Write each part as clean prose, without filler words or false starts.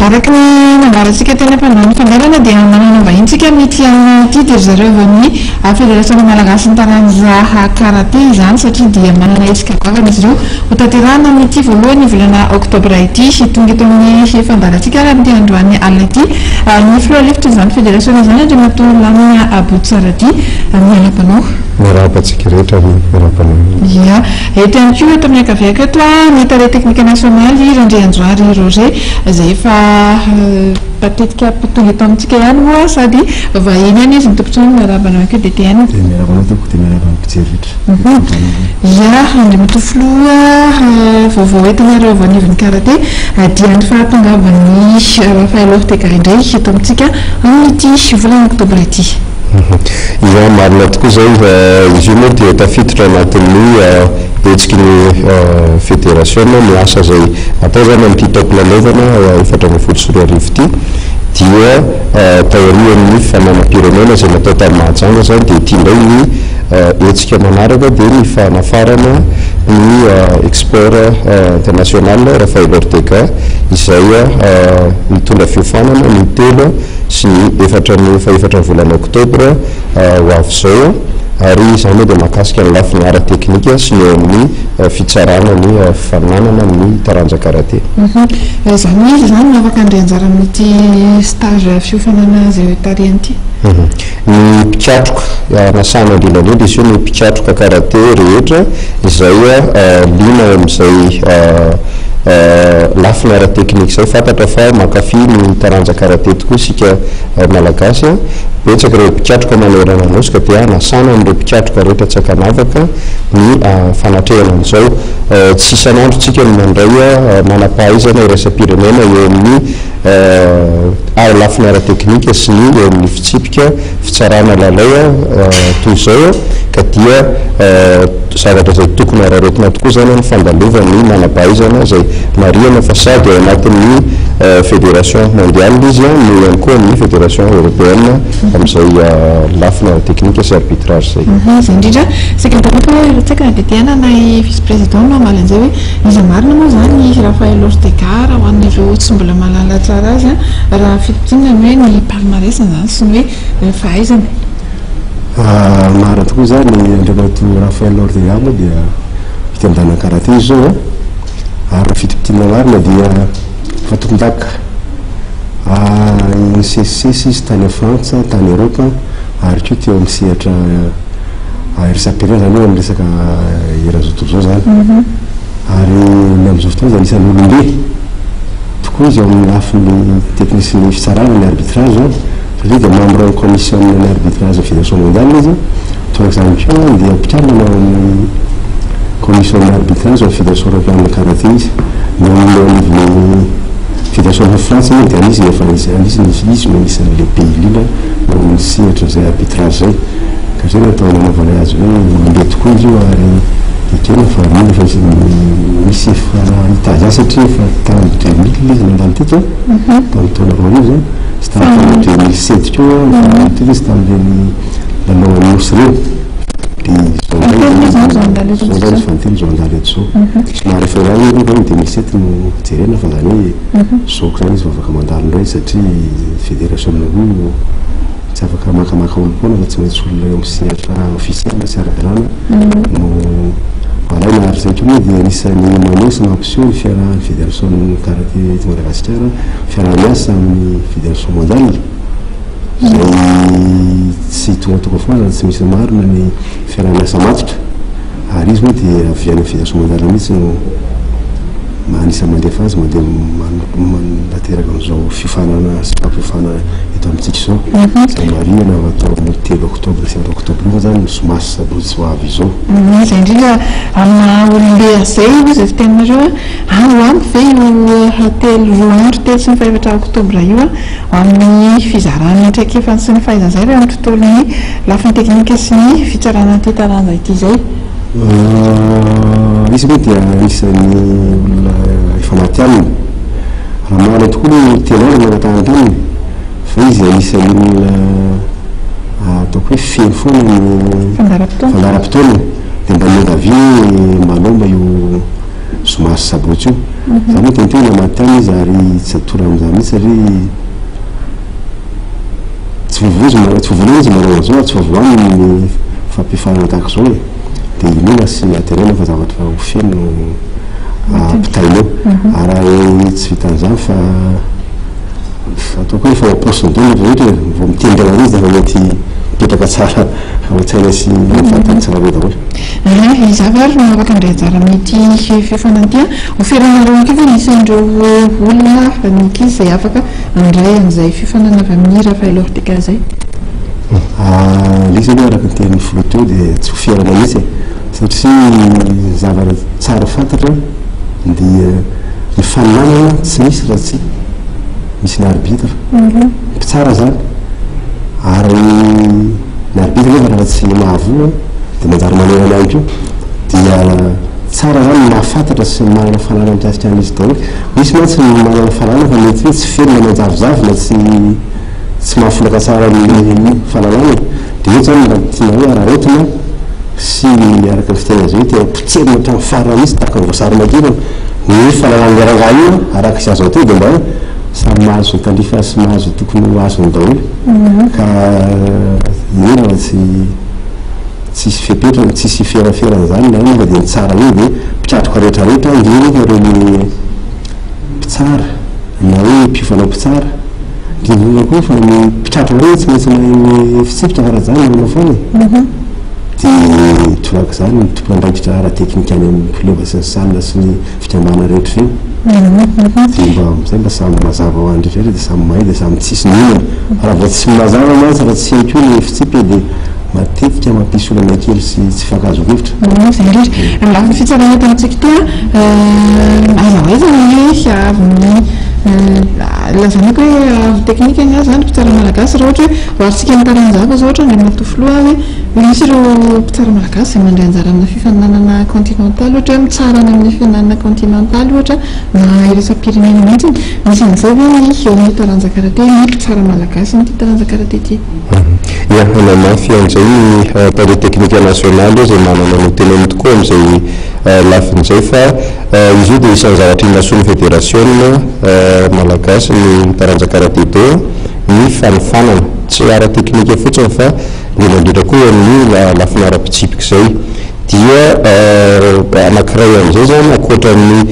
Araka ny nambarantsika teny am-pandehan'ny fandaharana dia manana vahiny tsika amin'ity alina ity dia ry zareo avy amin'ny Federasiona Malagasin'ny taranja Karate izany satria dia manana hetsika goavana izy ireo hotanterahina amin'ity voalohan'ny volana oktobra ity. Tonga eto amin'ny fandaharantsika ary amin'ity androany alina ity ny filoha lefitrin'izany federasiona izany Andriamatoa Lamina Abotsaradia. Miarahaba anao. Miarahaba antsika rehetra ary miarahaba anao. Ia. Eto ihany koa eto amin'ny ankaviako eto ny tale teknika nasionaly Randrianjohary Roger izay efa matetika tonga eto amintsika ihany moa sady vahiny ihany izy ny tompon-trano. Miarahaba anao ihany koa DTN. Dia miarahaba anao tompoko dia miarahaba ny mpijery rehetra. Ia, Andriamatoa Filoha, vaovao entinareo avy anivon'ny karate dia ny fahatongavan'i Raphaël Ortega indray eto amintsika amin'ity volana oktobra ity. Ia, marina tokoa izay. Izy io moa dia tafiditra anatin'ny hetsiky ny federasiona, ny asa izay atao izany amin'ity taom-pilalaovana 2014 ity dia taorian'ny fananam-pirenena izay natao tany Mahajanga izany dia ity indray ny hetsika manaraka dia ny fanafarana ny expert international Raphaël Ortega izay mitondra fiofanana ny telo sy ny efatra ny fahefatra ny volana oktobra ho avy izao ary izany moa dia mahakasika ny lafiny ara-teknika sy ny eo amin'ny fitsarana ny fananana amin'ny taranja karate. Izany hoe iza izany no afaka handray anjara amin'ity stage fiofanana izay tarihany ity? Ny mpikatroka, nasahana indrindra indrindra izy io ny mpikatroka karate rehetra izay liana eo amin'izay lafiny ara-teknika izay. Fantatra fa mankafy ny taranja karate tokoa isika Malagasy. Betsaka ireo mpikatroka manerana ny Nosy ka dia nasana an'ireo mpikatroka rehetra tsy ankanavaka ny fanatrehana an'izao. Tsy isan'andro isika no mandray manam-pahaizana iraisam-pirenena eo amin'ny ary lafiny ara-teknika sy ny eo amin'ny fitsipika fitsarana lalao toy izao ka dia zavatra izay tokony hararaotina tokoa izany ny fandalovan'ny manam-pahaizana izay marihana fa sady ao anatin'ny fédération mondiale izy no ihany koa amin'ny fédération européenne amin'izay lafiny ara-teknika sy arbitrage izay. Izay indrindra, saika nitaraiko hoe tsy haiko na DTN na i vice président no hamaly an'izay hoe Iza marina moa izany i Raphaël Ortega raha ho an'ireo tsy mbola mahalala tsara azy an, raha fintinina ny hoe ny palmarès-ny izany sy ny hoe fahaizany? Marina tokoa izany, Andriamatoa Raphaël Ortega moa dia mpitandana karate izy izao an, ary raha fintinina marina dia efa tompon-daka nisesisesy izy tany Frantsa, tany Eropa ary koa teo amin'ny sehatra iraisam-pirenena izany hoe amin'ny resaka eran'izao tontolo izao izany. Ary ny amin'izao fotoana izy anisan'ny olom-be tokoa izy eo amin'ny lafiny teknika sy ny fitsarana, ny arbitrage, satria dia membre ao commission ny arbitrage fédération mondiale izy. Torak'izany koa dia mpikambana ao amin'ny commission ny arbitrage ao fédération européenne de karaté izy. Ny eo anivon'ny fédération Frantsa moa dia anisan'ny efa anisan'ny izy no anisan'ny lehibe indrindra eo amin'ny sehatra izay arbitrage izay. Ka izay no atao nanaovanay azy hoe olom-be tokoa izy io ary ekena fa mino fa izy misy efa nahita azy ihany satria efa tamin'ny 2000 izy nandalo teto an, tamin'ny taona 2000 izany, sy tamin'ny taona 2007 koa nandalo teto izy tamin'ireny lalao an'ny Nosy ireny. Dia izao indray izy izao indray izy fahatelo izao handalo eto izao. Somary efa ela aloha ny 2007 no jerena fa izany hoe izao koa izany izy vao afaka mandalo indray satria federasiona koa Tsy afaka makamaka olom-poana fa tsy maintsy olona eo amin'ny sehatra ofisialy sy ara-dalàna no alaina ary izay koa moa dia anisan'ny maneho sy mampiseho ny fiarahan'ny federasion'ny karate eto Madagasikara fiaraha-miasa amin'ny fédération mondiale izay tsy tongatonga foana tsy misy marina ny fiaraha-miasa matotra. Ary izy moa dia avy any amin'ny fédération mondiale mihitsy no anisan'ny mandefa azy, mandeha manatanteraka an'izao fiofanana sy fampiofana eto amintsika izao. Izay marihina fa atao amin'ny telo oktobra sy efatra oktobra io moa izany ny zoma sy sabotsy ho avy izao. Izay indrindra amin'ny maha olom-be azy izay hoy izay fiteninareo, any ho ampy ve io telo, roa andro telo sy ny fahefatra oktobra io ho amin'ny fizarana ny traikefany sy ny fahaizana izay ve amin'ny tontolon'ny Lafiny teknika sy ny fitsarana ity taranja ity izay. Izy moa dia anisan'ny olona efa matihanina. Raha marina tokoa aloha ny telo andro no nangatahana taminy fa izy anisan'ny olona ataoko hoe feno foana ny fandaharam-potoana. Dia mba niangavia hoe mba aleo mba io zoma sy sabotsy io. Za moa teny teo na matihanina izy ary tsy atorana amin'izany mihitsy satria tsy vaovao izy manao, tsy vao voalohany izy manao an'izao ary tsy vaovao aminy ny fampiofanana tahaka izao e. Dia inoana sy antenaina fa zavatra ho feno no ampitaina eo. Ary tsy vitan'izany fa ataoko hoe efa ao am-paosiny daholo ny rehetra e, vao miteny indray mandeha izy dia efa mety mipetraka tsara ao an-tsaina sy amin'ny tsirairay daholo. Ehe, izaho ary no afaka handray anjara amin'ity fiofanana ity an. Ho feranareo ihany koa ve ny isan'ireo olona ny ankizy izay afaka handray an'izay fiofanana avy amin'i Raphaël Ortega izay? Ilay izy aloha araka ny tenin'ny filoha teo dia tsy ho ferana mihitsy e, satria ny zavatra tsara fantatra dia ny fanomanana tsy misy raha tsy misy ny arbitre, mpitsara izany, ary ny arbitre nefa rehefa tsy mahavoa dia manjary manerana ihany koa, dia tsara izany ny mahafantatra sy manana fahalalana mikasika an'izy daholo. Misy mantsy ny manana fahalalana fa mety hoe tsy feno na manjavozavo na tsy tsy mahafolaka tsara ny fahalalana e. Dia eto izany mba tiana hoe araraotina sy araka ny fiteny azy hoe tena potserina hatramin'ny farany mihitsy tahaka ny voasary makirana ny fahalalan'ilay rangahy io araka izay azo atao dia mba samy mahazo izay tandrify azy sy mahazo izay tokony ho azony daholo ka inoana fa tsy tsisy fepetra tsisy feraferana izany na inona fa dia ny tsara eo dia mpikatroka rehetra rehetra indrindra ireny mpitsara na hoe mpiofana mpitsara, indrindra indrindra koa fa ny mpikatroka ireny tsy maintsy mahay ny fitsipika fa raha izany manao foana e. Dia toraka izany ny tompon'andraikitra ara-teknika any amin'ny klioba sy ny salle sy ny fikambanana rehetra ireny. Dia mba amin'izay mba samy mazava ho an'ny rehetra rehetra dia samy mahay dia samy tsisy ny olana. Fa raha vao tsy mazava mantsy, raha tsy hay koa ny fitsipika dia matetika mampisy olana kely sy tsy fifankahazoan-kevitra. Izay indrindra. Amin'ny lafiny fitsarana eto amintsika ity an, aiza ho aiza ny haavon'ny, lazaina koa hoe haavo teknika angaha izany mpitsara malagasy raha ohatra hoe oharintsika amin'ny taranja hafa izao ohatra Andriamatoa Filoha hoe misy ireo mpitsara malagasy izay mandray anjara amina fifaninanana continental ohatra hoe mitsara any amin'ny fifaninanana continental ohatra na iraisam-pirenena mihitsy. Misy an'izay ve ny eo amin'ny taranja karate ny mpitsara malagasy amin'ity taranja karate ity? Ia, hanamafy an'izay ny tale teknika nasionaly izay manana ny ho teneniny tokoa amin'izay lafiny izay fa izy io dia isan'ny zavatra imasoan'ny federasiona malagasy ny taranja karate do ny fanofanana, tsy ara-teknika fotsiny fa indrindra indrindra koa eo amin'ny lafiny ara-pitsipika izay. Dia anankiray amin'izay izany ankoatra ny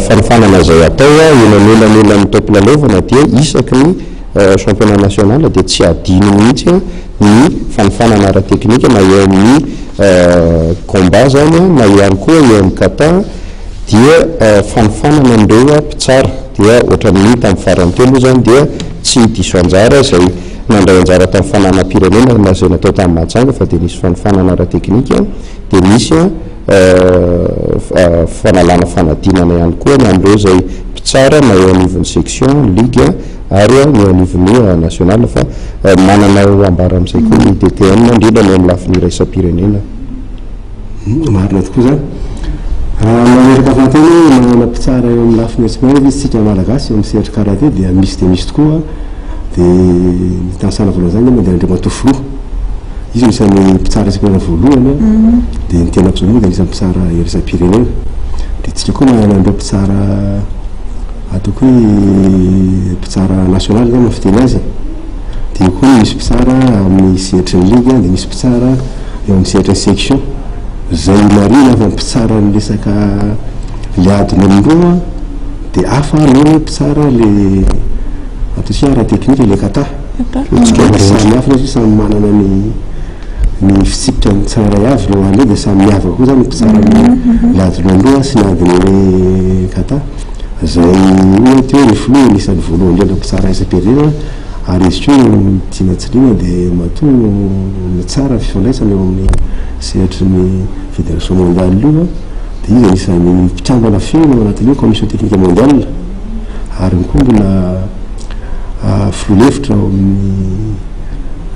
fanofanana izay atao eny anelanelan'ny taom-pilalaovana dia isaky ny Championnat national dia tsy adino mihitsy ny fanofanana ara-teknika na eo amin'ny combat izany na ihany koa eo amin'ny kata dia fanofanana an'ireo mpitsara dia ohatran'ny tamin'ny farany teo moa izany dia tsy diso anjara izay nandray anjara tamin'ny fananam-pirenena na izay natao tamin'ny Mahajanga fa dia nisy fanofanana ara-teknika dia nisy fanalana fanadinana ihany koa ny amin'ireo izay mpitsara na eo anivon'ny section, ligue ary ny eo anivon'ny national fa manana ho ambara amin'izay koa ny DTN indrindra ny eo amin'ny lafiny iraisam-pirenena. Marina tokoa izany. Raha mametraka fanontaniana hoe manana mpitsara eo amin'ny lafiny iraisam-pirenena ve isika Malagasy eo amin'ny sehatry karate dia misy dia misy tokoa dia ny tanisana voalohany izany angamba dia Andriamatoa Filoha. Izy no isan'ny mpitsara iraisam-pirenena voalohany an, dia ny tenako izao moa dia anisan'ny mpitsara iraisam-pirenena. Dia tsika koa manana an'ireo mpitsara ataoko hoe mpitsara nasionaly angamba ny fiteny azy e. Dia eo koa misy mpitsara amin'ny sehatry ny ligue, dia misy mpitsara eo amin'ny sehatry ny section. Izay marihina fa mpitsara ny resaka le adin'olon-droa dia hafa noho mpitsara le ataontsika hoe ara-teknika le kata. Samy hafa satria samy manana ny ny fitsipika ny tsirairay avy ireo an'ireo dia samy miavaka koa izany ny mpitsara ny ady lohandoha sy ny adin'ny kata. Izay hoy aho teo ny filoha anisan'ny voalohany indrindra mpitsara isam-pirenena ary izy koa no tiana tsindriana dia matoa mitsara ny fifandraisana eo amin'ny sehatry ny fédération mondiale io dia izy anisan'ny mpikambana feno ao anatin'io commission technique mondiale ary ny koa mbola Filoha lefitra ao amin'ny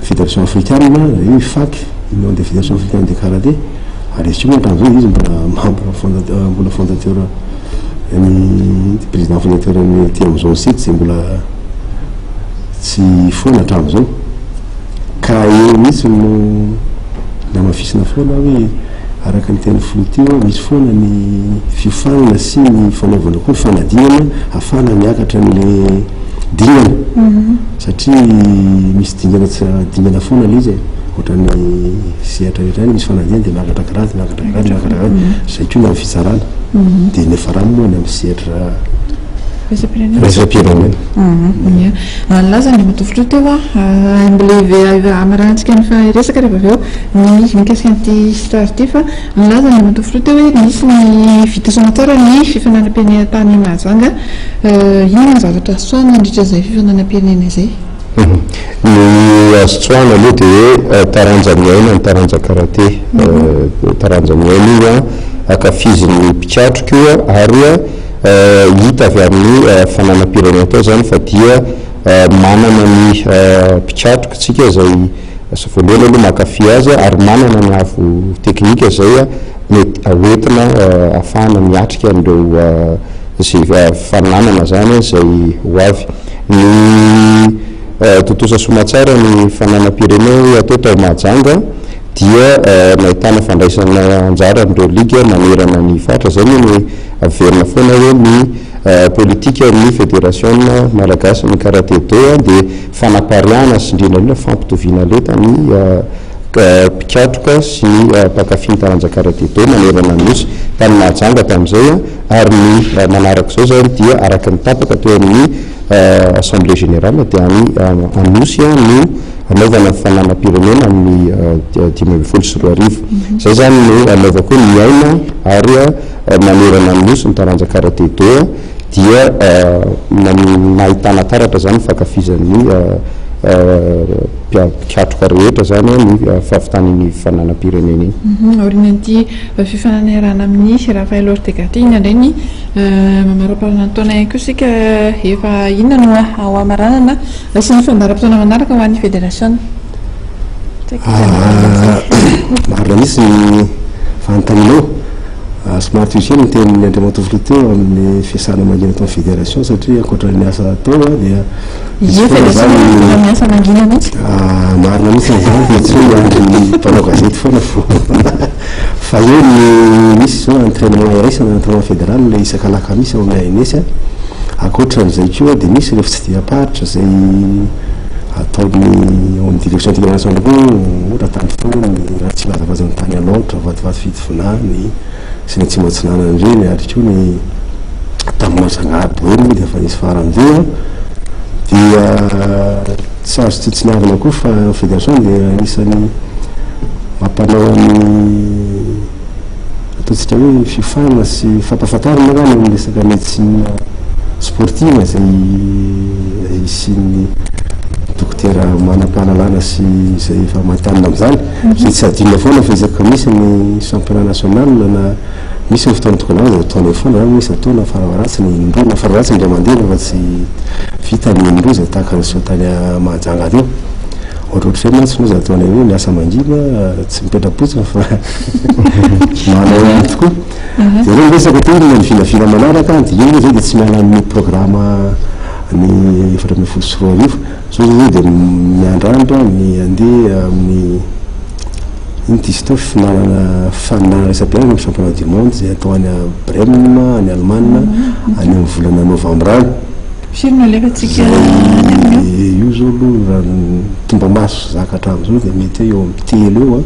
Fédération Afrikana, io IFAK, Union des Fédérations Africaines de Karaté, ary izy koa moa hatramin'izao izy mbola membre fondateur, mbola fondateur ny président fondateur ny aty amin'ny zone sud izay mbola tsy foana hatramin'izao. Ka eo mihitsy no namafisina foana hoe Araka ny tenin'ny filoha teo, misy foana ny fiofanana sy ny fanaovana koa ny fanadinana ahafahana miakatra an'ilay dingana satria misy dingana tsy dingana foana ilay izy e. Ohatran'ny sehatra rehetra ihany misy fanadinana dia miakatra grady, miakatra grady, miakatra grady. Izay koa ny amin'ny fitsarana. Dia ny farany moa ny amin'ny sehatra iraisam-pirenena. Ia. Nilaza Andriamatoa Filoha teo a, mbola hamaranantsika ny resaka rehefa avy eo ny mikasika an'ity star ity fa nilaza Andriamatoa Filoha teo hoe nisy ny vita soamantsara ny fifaninanam-pirenena tany Mahajanga. Inona ny zavatra azo tsoahina nandritra izay fifaninanam-pirenena izay? Ny azo tsoahina aloha dia hoe taranja miaina ny taranja karate. Taranja miaina io an, ankafizin'ny mpikatroka io ary hita avy amin'ny fananam-pirenena tao izany fa dia manana ny mpikatroka isika izay asa voalohany aloha mankafy azy ary manana ny avo teknika izay mety hoentina ahafahana miatrika an'ireo izay fananana izany izay ho avy. Ny tontosa soamatsara ny fananam-pirenena atao tao Mahajanga dia nahitana fandraisana anjara amin'ireo liga manerana ny faritra. Izay moa no averina foana hoe ny politikan'ny federasiona malagasy ny karate do dia fanapariahana sy indrindra indrindra fampitoviana lenta ny mpikatroka sy ny mpankafy ny taranja karate do manerana ny nosy. Tany Mahajanga tamin'izay ary ny manaraka izao izany dia araka ny tapaka teo amin'ny Assemblée générale dia any Anosy no hanaovana ny fananam-pirenena amin'ny 2015. Izay izany no hanaovako hoe miaina ary manerana ny Nosy ny taranja karate do dia nahitana taratra izany ny fankafizan'ny mpikatroka rehetra izany ny fahavitan'iny fananam-pirenena iny. Aorian'ity fifaninanana iarahana amin'i Rafael Ortega ity, inona indray ny mamaraparana ny taona ihany koa isika efa inona no ho hamaranana sy ny fandaharam-potoana manaraka ho an'ny federasiona? Marina mihitsy ny fanontanianao. Somary tohizo kely ny tenin'ny Andriamatoa Filoha teo amin'ny fiasana mangina ataon'ny federation satria ankoatra ny asa atao dia misy Ie, foana federation izany tena miasa mangina mihitsy. Marina mihitsy izany fa tsy hoe miandry mpanao gazety foana vao fa eo ny misy izao entrainement iraisana, entrainement fédéral isak'alakamisy ao amin'ny ANS. Ankoatran'izay koa dia misy ireo fitsidiham-paritra izay ataon'ny ao amin'ny direction technique nationale koa, ohatra tany Fony, Ratsimbazavaza ny tany Alaotra, Vatovavy Fitovinany sy ny Atsimo Atsinanana ireny ary koa ny tany Mahajanga Boeny moa dia efa nisy farany teo. Dia tsy azo tsinontsiniavina koa fa ny fédération dia anisan'ny mampanao ny ataontsika hoe fiofanana sy fampahafantarana angamba ny resaka médecine sportive izay hisian'ny dokotera manam-pahalalana sy izay efa matihanina amin'izany. Izay tsy adinona foana fa isaky misy ny championnat national na misy ny fotoana tokony hanaovana dia ataonay foana izany hoe isan-taona farafaharatsiny indroa na farafaharatsiny indray mandeha rehefa tsy vita ny indroa izay tahaka ny niseho tany Mahajanga teo. Ohatrohatr'izay mantsy no ataonay hoe miasa mangina, tsy mipetra-potsiny fa manao ihany tokoa. Dia ireo resaka teo inona ny vinavina manaraka dia io moa izay dia tsy miala amin'ny programa ny 2014. Izao izao dia miandrandra ny handeha amin'ny ino ty izy teo fifaninanana fifaninanana iraisam-pirenena ny championnat du monde izay atao any Brême any Allemagne any amin'ny volana novambra any. Firy no alefantsika any amin'io? Io izao aloha raha ny tombamaso zaka hatramin'izao dia mety hoe eo amin'ny telo eo an.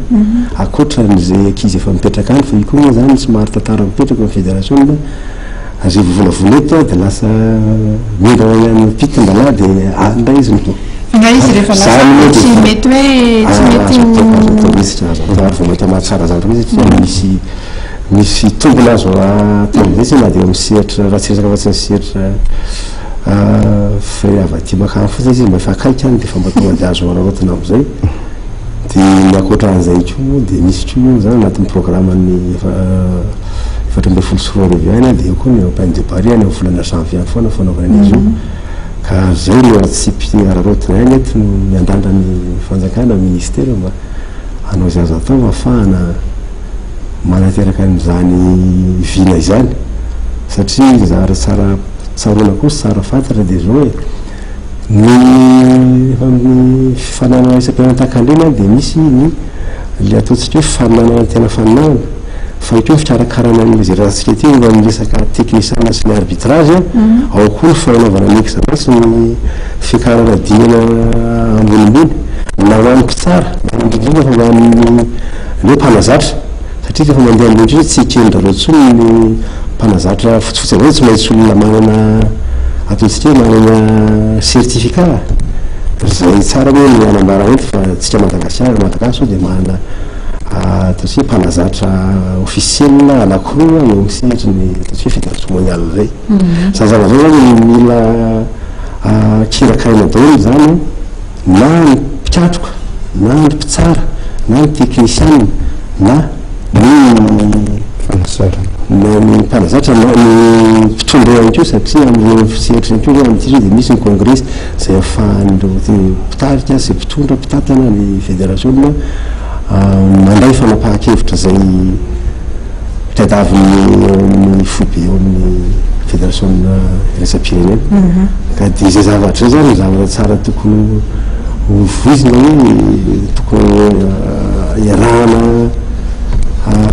Ankoatran'izay ankizy efa mipetraka any fa io koa moa izany somary tantara mipetraka amin'ny federasiona izay voavolavola eto dia lasa miongana ihany ampita ndalahy dia any indray izy no Fa nga izy rehefa lasa Zany moa any tsy dia mety hoe tsy mety azo atao azo atao mihitsy azo atao ary vao mainka mahatsara zavatra mihitsy satria misy Misy tombony azo atao mihitsy na dia eo amin'ny sehatra, raha tsy resaka afa-tsy ny sehatra frais avy aty makany fotsiny izy mba efa akaiky any dia efa mba tonga dia azo araraotina amin'izay. Dia ny ankoatra an'izay koa moa dia misy koa moa izany anatin'ny programan'ny efa 2014 ihany dia eo koa ny Open de Paris any amin'ny volana janvier any foana fanaovana an'izy io. Ka izay no atsipy araraotina ihany eto no miandrandra ny fanjakana, ministera mba hanao izay azo atao ahafahana manateraka an'izany vina izany satria ny zavatra tsara tsaroana koa sy tsara fantatra dia izao e, ny rehefa amin'ny fifaninanana isam-pirenena tahaka an'ireny dia misy ny ilay ataontsika hoe faninanana tena faninanana. Fa eo koa ny fikarakarana ny izay resahantsika ity momba ny resaka teknisiana sy ny arbitrage, ao koa ny fanaovana ny examen sy ny fiakarana dingana ambonimbony, na ho an'ny mpitsara, na indrindra indrindra fa ho an'ny hoe mpanazatra, satria rehefa mandeha ambony indrindra tsy eken-dry zareo intsony ny mpanazatra fotsifotsy avao, tsy maintsy olona manana ataontsika hoe manana certificat, izay tsara moa ny hanambara eto fa antsika Madagasikara, Madagasikara sao dia manana ataontsika hoe mpanazatra officiel anankiroa eo amin'ny sehatry ny ataontsika hoe fédération mondiale izay. Izany zavatra izany zany mila kirakiraina daholo izany na ny mpikatroka na ny mpitsara na ny teknisiana na ny na ny mpanazatra na ny mpitondra ihany koa satria amin'ireo sehatra ihany koa amin'ity izao dia misy ny kongresy izay ahafahan'ireo mpitarika sy mpitondra mpitantana ny federasiona mandray fanapahan-kevitra izay tadiavin'ny eo amin'ny foibe eo amin'ny federasiona iraisam-pirenena. Ka dia izay zavatra izay zany no zavatra tsara tokony ho voizina hoe tokony iarahana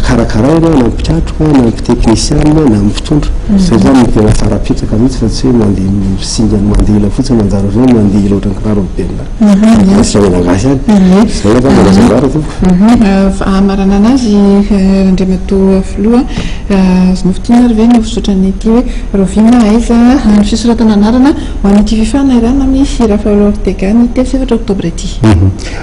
karakaraina na mpikatroka na mpitekinisiana na mpitondra. Izay zany no tena tsara apetraka mihitsy fa tsy hoe mandeha singany mandeha ila fotsiny manjary avy eo mandeha ila ohatran'ny kiraro belona. Gasy malagasy any. Izay angamba no azo ambara tompoko. Hamaranana azy Andriamatoa Filoha, azonao fintinina ary ve ny fizotrany ity hoe rahoviana, aiza ny fisoratana anarana ho an'ity fifana iarahana amin'ny Rafael Ortega ny 3 sy 4 oktobra ity?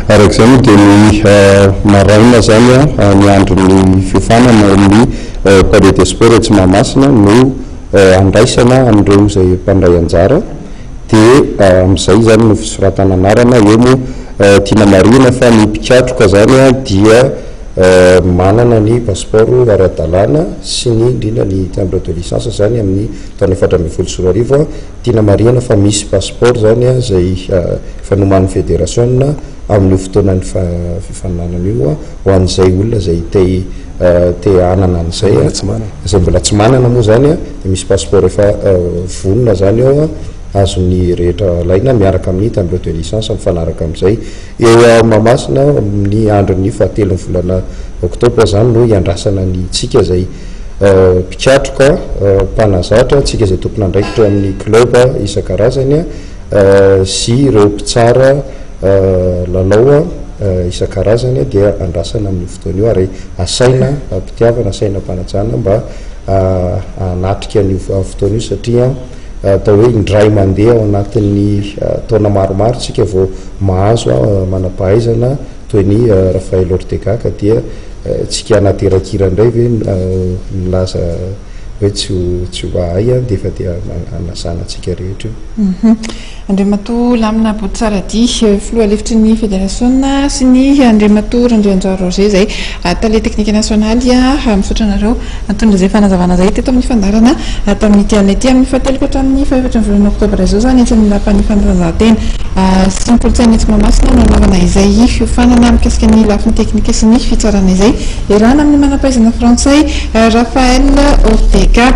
Araka izay moa dia ny maraina izany ny andron'ny fiofanana ao amin'ny Palais des Sports etsy Mahamasina no handraisana an'ireo izay mpandray anjara dia amin'izay izany no fisoratana anarana eo moa tiana marihina fa ny mpikatroka izany dia manana ny passeport ara-dalàna sy ny indrindra ny timbre de licence izany amin'ny taona 2014. Tiana marihina fa misy passeport izany izay efa nomanin'ny federasiona amin'io fotoanan'ny fifaninanana io ho an'izay olona izay te te hanana an'izay, izay mbola tsy manana moa izany dia misy passeport efa vonona izany ao azon'ny rehetra alaina miaraka amin'ny timbre de licence mifanaraka amin'izay. Eo Mahamasina amin'ny andron'ny fahatelon'ny volana oktobra izany no hiandrasana ny tsika izay mpikatroka, mpanazatra, tsika izay tompon'andraikitra eo amin'ny club isan-karazany sy ireo mpitsara lalao isan-karazany dia andrasana amin'io fotoana io ary asaina am-pitiavana, asaina am-panajana mba hanatrika an'io fotoana io satria atao hoe indray mandeha ao anatin'ny taona maromaro tsika vao mahazo manam-pahaizana toy ny Rafael Ortega ka dia tsika anaty irakira indray ve milaza hoe tsy ho tsy ho ahay dia efa dia hanasana antsika rehetra io. Andriamatoa Lamina Bototsaradia, filoha lefitry ny federasiona sy ny Andriamatoa Randrianjaro Roger izay tale teknika nasionaly. Misaotra anareo nitondra izay fanazavana izay teto amin'ny fandaharana tamin'ity alina ity. Amin'ny fahatelo ka hatramin'ny fahaefatry ny volana oktobra izao izany etsy amin'ny lapan'ny fanatanjahantena sy ny kolontsaina etsy Mahamasina no hanaovana izay fiofanana mikasika ny lafiny teknika sy ny fitsarana izay iarahana amin'ny manam-pahaizana frantsay Raphaël Ortega.